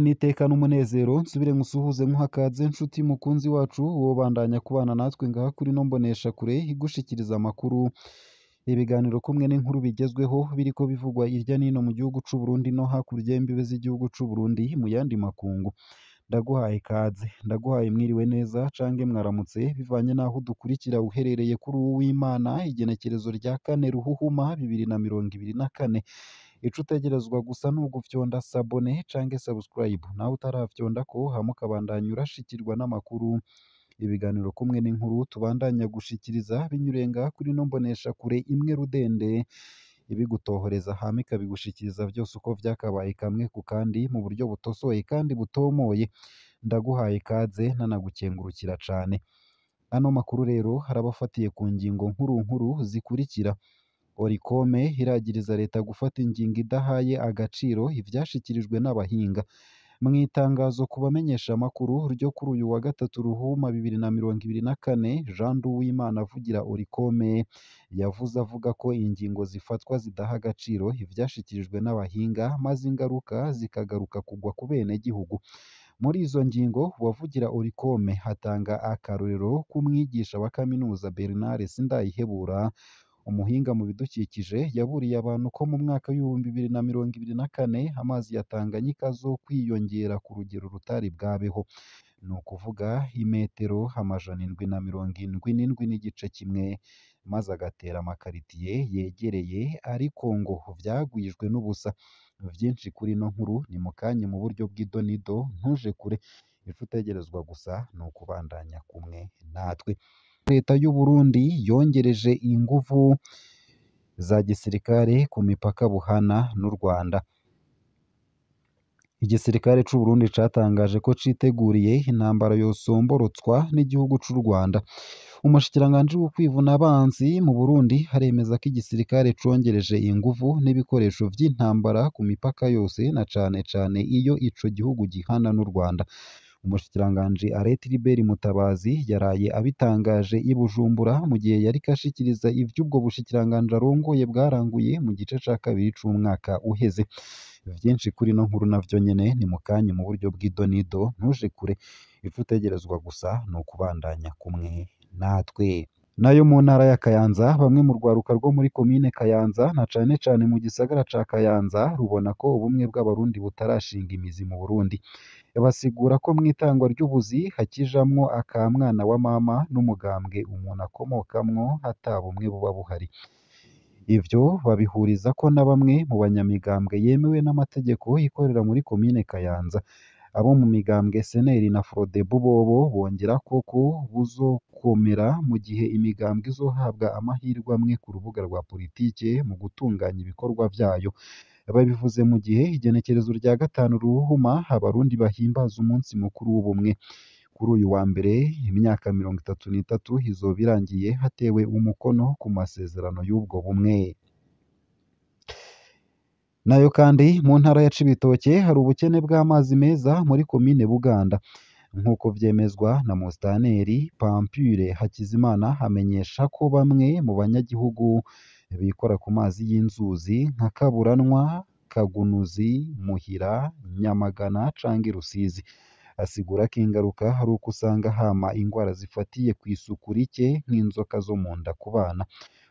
N'iteka n'umunezero nsubire nkusuhuze nkuha kaze nshuti mukunzi wacu wobandanya kubana natwe ngaha kuri ino mboneshakure igushikiriza amakuru, ibiganiro kumwe n'inkuru bigezweho biriko bivugwa irya nino mu gihugu c'u Burundi no hakurya y'imbibe z'igihugu c'u Burundi mu yandi makungu. Ndaguhaye ikaze, ndaguhaye mwiriwe neza cange mwaramutse bivanye n'aho udukurikira uherereye kuri uwu w'Imana igenekerezo rya 4 Ruhuhuma 2024. Ico utegerezwa gusa ni ugufyonda sabone canke subscribe, nawe utarafyondako hama ukabandanya urashikirwa n'amakuru, ibiganiro kumwe n'inkuru tubandanya gushikiriza binyuriye ngaha kuri ino mboneshakure imwe rudende ibigutohoreza hama ikabigushikiriza vyose uko vyakabaye kamwe ku kandi mu buryo butosoye kandi butomoye. Ndaguhaye ikaze nanagukengurukira cane. Ano makuru rero arabafatiye ku ngingo nkuru nkuru zikurikira: Orikome iragiriza leta gufata ingingo idahaye agaciro ivyashikirijwe n'abahinga. Mw'itangazo ku bamenyeshamakuru ryo kuri uyu wa 3 Ruhuma 2024, Jean Nduwimana avugira Orikome yavuze avuga ko ingingo zifatwa zidaha agaciro ivyashikirijwe n'abahinga maze ingaruka zikagaruka kugwa ku benegihugu. Muri izo ngingo uwavugira Orikome atanga akarorero k'umwigisha wa kaminuza Bernard Sindayihebura, umuhinga mu bidukikije, yaburiye abantu ko mu mwaka w'2024 amazi ya Tanganyika azokwiyongera ku rugero rutari bwabeho, ni ukuvuga imetero 777.1, maze agatera amakaritiye yegereye ariko ngo vyagwijwe n'ubusa. Vyinshi kuri ino nkuru ni mukanya mu buryo bw'idonido, ntuje kure, ico utegerezwa gusa ni ukubandanya kumwe natwe. Leta y'u Burundi yongereje inguvu za gisirikare ku mipaka buhana n'u Rwanda. Igisirikare c'u Burundi catangaje ko citeguriye intambara yosomborotswa n'igihugu c'u Rwanda. Umushikiranganji w'ukwivuna abansi mu Burundi aremeza ko igisirikare congereje inguvu n'ibikoresho vy'intambara ku mipaka yose na cane cane iyo ico gihugu gihana n'u Rwanda. Umushikiranganji Arlette Tribert Mutabazi yaraye abitangaje i Bujumbura mu gihe yariko ashikiriza ivy'ubwo bushikiranganji arongoye bwaranguye mu gice ca kabiri c'umwaka uheze. Vyinshi kuri ino nkuru navyo nyene ni mukanya mu buryo bw'idonido, ntuje kure, ico utegerezwa gusa ni ukubandanya kumwe natwe. Nayo mu ntara ya Kayanza, bamwe mu rwaruka rwo muri komine Kayanza na cane cane mu gisagara ca Kayanza rubona ko ubumwe bw'Abarundi butarashinga imizi mu Burundi. Basigura ko mw'itangwa ry'ubuzi hakijamwo aka mwana wa mama n'umugambwe umuntu akomokamwo ata bumwe buba buhari. Ivyo babihurizako na bamwe mu banyamigambwe yemewe n'amategeko ikorera muri komine Kayanza. Abo mu migambwe SNL na Frodebu bobo bongerako ko buzokomera mu gihe imigambwe izohabwa amahirwe amwe ku rubuga rwa politike mu gutunganya ibikorwa vyayo. Babivuze mu gihe igenekerezo rya 5 Ruhuhuma Abarundi bahimbaza umunsi mukuru w'ubumwe. Kuri uyu wa mbere imyaka 33 izoba irangiye hatewe umukono ku masezerano y'ubwo bumwe. Nayo kandi mu ntara ya Cibitoke hari ubukene bw'amazi meza muri komine Buganda. Nk'uko vyemezwa na Musitanteri Pampure Hakizimana, amenyesha ko bamwe mu banyagihugu bikora ku mazi y'inzuzi nka Kaburanwa, Kagunuzi, Muhira, Nyamagana canke Rusizi. Asigura ko ingaruka ari uko usanga hama ingwara zifatiye kw'isuku rike nk'inzoka zo mu nda ku bana.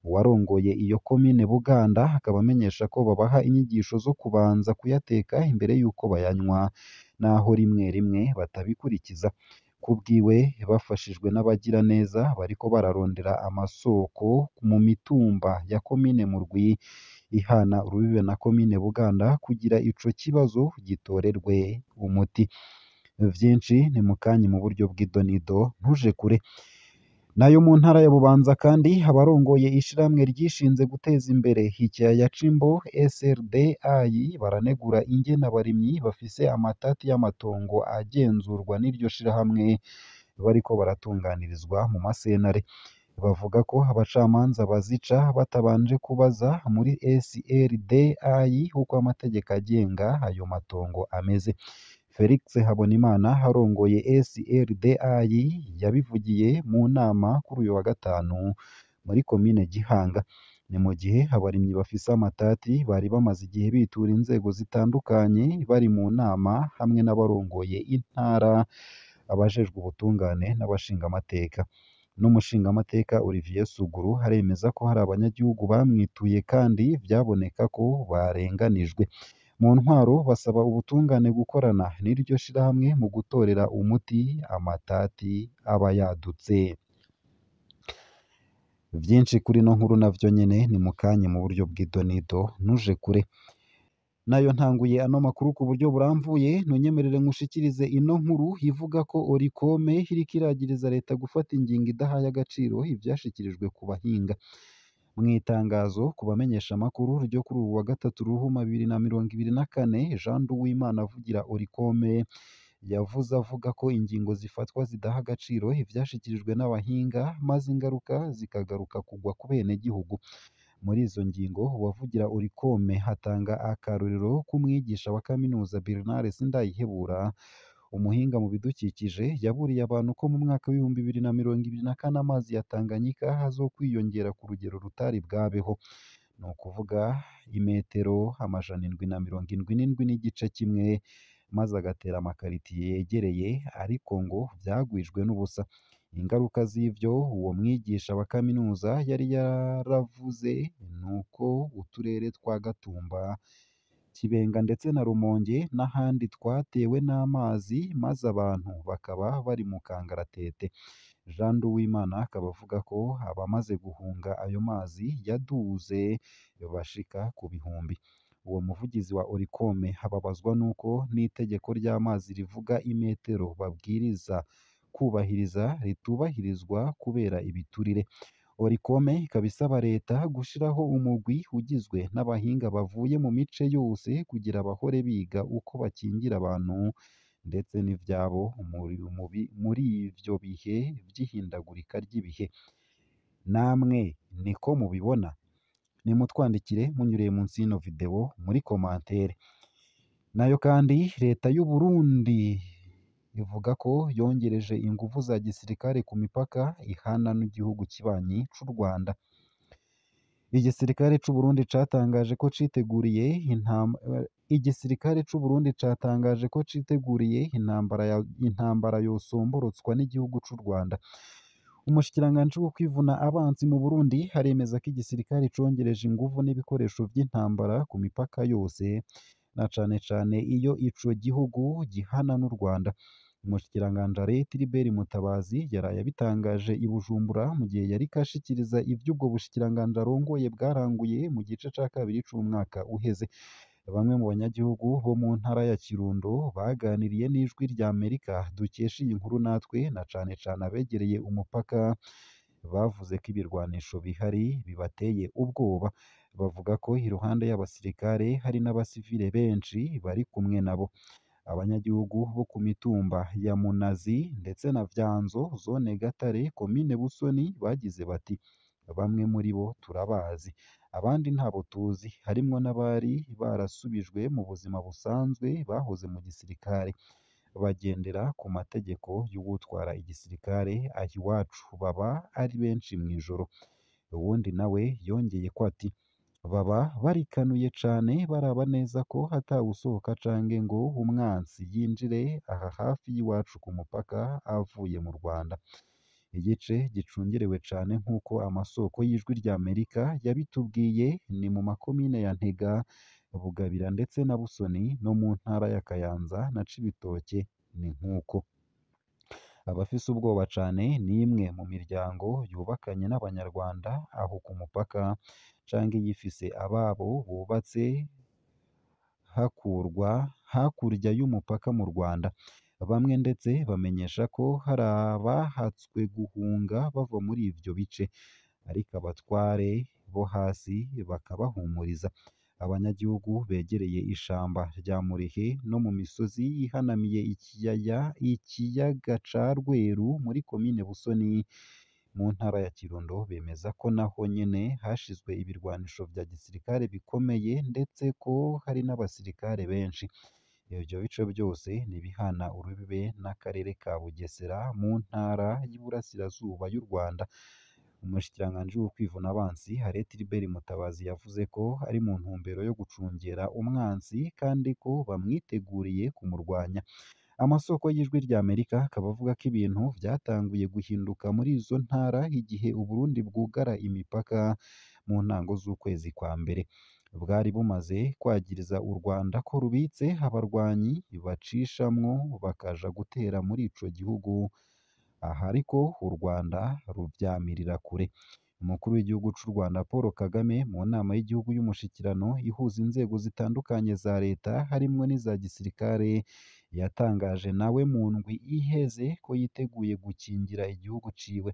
Uwarongoye iyo komine Buganda akaba amenyesha ko babaha inyigisho zo kubanza kuyateka imbere y'uko bayanywa, naho rimwe rimwe batabikurikiza. Kubwiwe bafashijwe n'abagiraneza bariko bararondera amasoko mu mitumba ya komine Murwi ihana urubibe na komine Buganda kugira ico kibazo gitorerwe umuti. Vyinshi ni mukanya mu buryo bw'idonido, ntuje kure. Nayo mu ntara ya Bubanza kandi abarongoye ishirahamwe ryishinze guteza imbere ikiyaya c'Imbo SRDI baranegura ingene abarimyi bafise amatati y'amatongo agenzurwa n'iryo shirahamwe bariko baratunganirizwa mu masentare. Bavuga ko abacamanza bazica batabanje kubaza muri SRDI uko amategeko agenga ayo matongo ameze. Felix Habonimana arongoye SRDI yabivugiye mu nama kuri uyu wa gatanu muri komine Gihanga. Ni mu gihe abarimyi bafise amatati bari bamaze igihe bitura inzego zitandukanye bari mu nama hamwe n'abarongoye intara, abajejwe ubutungane n'abashingamateka. N'umushingamateka Olivier Suguru aremeza ko hari abanyagihugu bamwituye kandi vyaboneka ko barenganijwe. Mu ntwaro basaba ubutungane gukorana n'iryo shirahamwe mu gutorera umuti amatati aba yadutse. Vyinshi kuri ino nkuru navyo nyene ni mukanye mu buryo bw'idonido ntuje kure. Nayo ntanguye ano makuru ku buryo buramvuye, ntunyemerere nkushikirize ino nkuru ivuga ko Orikome iriko iragiriza leta gufata ingingo idahaye agaciro ivyashikirijwe ku bahinga. Mw'itangazo ku bamenyeshamakuru ryo kuri uwu wa gatatu Ruhuma 2024, Jean Nduwimana avugira Orikome yavuze avuga ko ingingo zifatwa zidaha agaciro ivyashikirijwe n'abahinga maze ingaruka zikagaruka kugwa ku benegihugu. Muri izo ngingo uwavugira Orikome hatanga akarorero k'umwigisha wa kaminuza Bernard Sindayihebura, umuhinga mu bidukikije, yaburiye abantu ko mu mwaka w'2024 amazi ya Tanganyika azokwiyongera ku rugero rutari bwabeho, ni ukuvuga imetero 777.1, maze agatera amakaritiye yegereye, ariko ngo vyagwijwe n'ubusa. Ingaruka z'ivyo uwo mwigisha wa kaminuza yari yaravuze nuko uturere twa Gatumba, Kibenga ndetse na Rumonge n'ahandi twatewe n'amazi maze abantu bakaba bari mu kangaratete. Jean Nduwimana akaba avuga ko abamaze guhunga ayo mazi yaduze bashika ku bihumbi. Uwo muvugizi wa Orikome ababazwa nuko n'itegeko ry'amazi rivuga imetero babwiriza kubahiriza ritubahirizwa kubera ibiturire. Orikome ikaba isaba leta gushiraho umugwi ugizwe n'abahinga bavuye mu mice yose kugira bahore biga uko bakingira abantu ndetse n'ivyabo muri ivyo bihe vy'ihindagurika ry'ibihe. Namwe niko mubibona? Nimutwandikire munyuriye munsi y'ino video muri komantere. Nayo kandi leta y'u Burundi ivuga ko yongereje inguvu za gisirikare ku mipaka ihana n'igihugu kibanyi c'u Rwanda. Igisirikare c'u Burundi catangaje ko citeguriye igisirikare c'u Burundi catangaje ko citeguriye intambara yosomborotswa n'igihugu c'u Rwanda. Umushikiranganji wo kwivuna abansi mu Burundi aremeza ko igisirikare congereje inguvu n'ibikoresho vy'intambara ku mipaka yose, na cane cane iyo ico gihugu gihana n'u Rwanda. Umushikiranganji Arlette Tribert Mutabazi yaraye abitangaje i Bujumbura mu gihe yariko ashikiriza ivy'ubwo bushikiranganji arongoye bwaranguye mu gice ca kabiri c'umwaka uheze. Bamwe mu banyagihugu bo mu ntara ya Kirundo baganiriye n'Ijwi rya Amerika dukesha iyi nkuru natwe, na cane cane abegereye umupaka, bavuze ko ibirwanisho bihari bibateye ubwoba. Bavuga ko iruhande y'abasirikare hari n'abasivile benshi bari kumwe nabo. Abanyagihugu bo ku mitumba ya Munazi ndetse na Vyanzo, zone Gatare, komine Busoni bagize bati: bamwe muri bo turabazi, abandi ntabo tuzi, harimwo n'abari barasubijwe mu buzima busanzwe bahoze mu gisirikare, bagendera ku mategeko y'uwutwara igisirikare, aha iwacu baba ari benshi mw'ijoro. Uwundi nawe yongeyeko ati: baba barikanuye cane baraba neza ko atawusohoka canke ngo umwansi yinjire aha hafi y'iwacu ku mupaka avuye mu Rwanda. Igice gicungerewe cane nk'uko amasoko y'Ijwi rya Amerika yabitubwiye ni mu makomine ya Ntega, Bugabira ndetse na Busoni no mu ntara ya Kayanza na Cibitoke ni nk'uko. Abafise ubwoba cane ni imwe mu miryango yubakanye n'Abanyarwanda aho ku mupaka canke iyifise ababo bubatse hakurya y'umupaka mu Rwanda. Bamwe ndetse bamenyesha ko hari abahatswe guhunga bava muri ivyo bice, ariko abatware bo hasi bakabahumuriza. Abanyagihugu begereye ishamba rya Murehe no mu misozi ihanamiye ikiyaga ca Rweru muri komine Busoni mu ntara ya Kirundo bemeza ko naho nyene hashizwe ibirwanisho vya gisirikare bikomeye ndetse ko hari n'abasirikare benshi. Ivyo bice byose nibihana urubibe n'akarere ka Bugesera mu ntara y'Iburasirazuba y'u Rwanda. Umushikiranganji w'ukwivuna abansi Harriet Albert Mutabazi yavuze ko ari mu ntumbero yo gucungera umwansi kandi ko bamwiteguriye kumurwanya. Amasoko y'Ijwi rya Amerika akaba avuga ko ibintu vyatanguye guhinduka muri izo ntara igihe Uburundi bwugara imipaka mu ntango z'ukwezi kwa mbere. Bwari bumaze kwagiriza u Rwanda ko rubitse abarwanyi bacishamwo bakaja gutera muri ico gihugu, aha ariko u Rwanda ruvyamirira kure. Umukuru w'igihugu c'u Rwanda Paul Kagame mu nama y'igihugu y'umushikirano ihuza inzego zitandukanye za leta harimwo n'iza gisirikare, yatangaje nawe mu ndwi iheze ko yiteguye gukingira igihugu ciwe.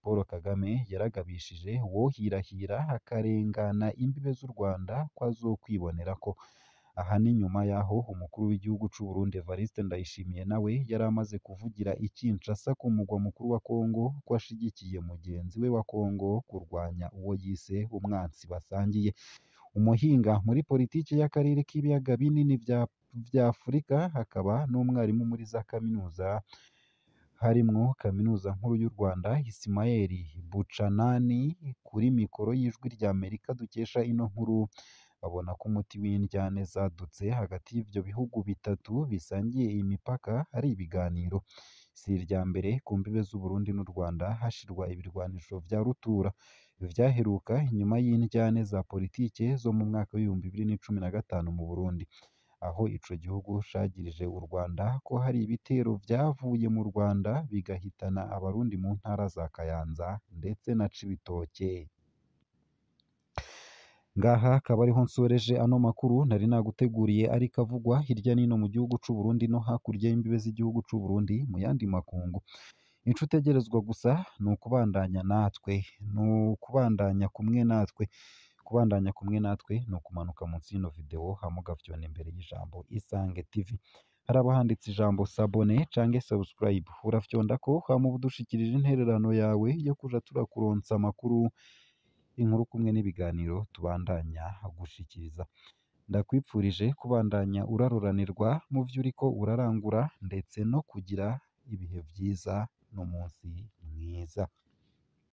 Paul Kagame yaragabishije uwohirahira akarengana imbibe z'u Rwanda ko azokwibonerako. Aha ni nyuma y'aho umukuru w'igihugu c'u Burundi Evariste Ndayishimiye nawe yari amaze kuvugira i Kinshasa ku mugwa mukuru wa Kongo ko ashigikiye mugenzi we wa Kongo kurwanya uwo yise umwansi basangiye. Umuhinga muri politiki y'akarere k'ibiyaga binini vya Afurika akaba n'umwarimu muri za kaminuza harimwo Kaminuza Nkuru y'u Rwanda Ismael Bucanani, kuri mikoro y'Ijwi rya Amerika dukesha ino nkuru, babona ko umuti w'indyane zadutse hagati y'ivyo bihugu bitatu bisangiye imipaka ari ibiganiro. Si irya mbere ku mbibe z'Uburundi n'u Rwanda hashirwa ibirwanisho vya rutura, vyaheruka inyuma y'indyane za politike zo mu mwaka w'2015 mu Burundi, aho ico gihugu cagirije u Rwanda ko hari ibitero vyavuye mu Rwanda bigahitana Abarundi mu ntara za Kayanza ndetse na Cibitoke. Ngaha akaba ariho nsoreje ano makuru nari naguteguriye ariko avugwa hirya n'ino mu gihugu c'u Burundi no hakurya y'imbibe z'igihugu c'u Burundi mu yandi makungu. Ico utegerezwa gusa ni ukubandanya natwe, ni ukubandanya kumwe natwe. Kubandanya kumwe natwe ni ukumanuka munsi y'ino video hama ugafyona imbere y'ijambo Isange TV. Haraba handitse ijambo sabone canke subscribe, urafyondako hama uba udushikirije intererano yawe yo kuja turakuronsa amakuru, inkuru kumwe n'ibiganiro tubandanya gushikiriza. Ndakwipfurije kubandanya uraroranirwa mu vyo uriko urarangura ndetse no kugira ibihe vyiza n'umunsi mwiza.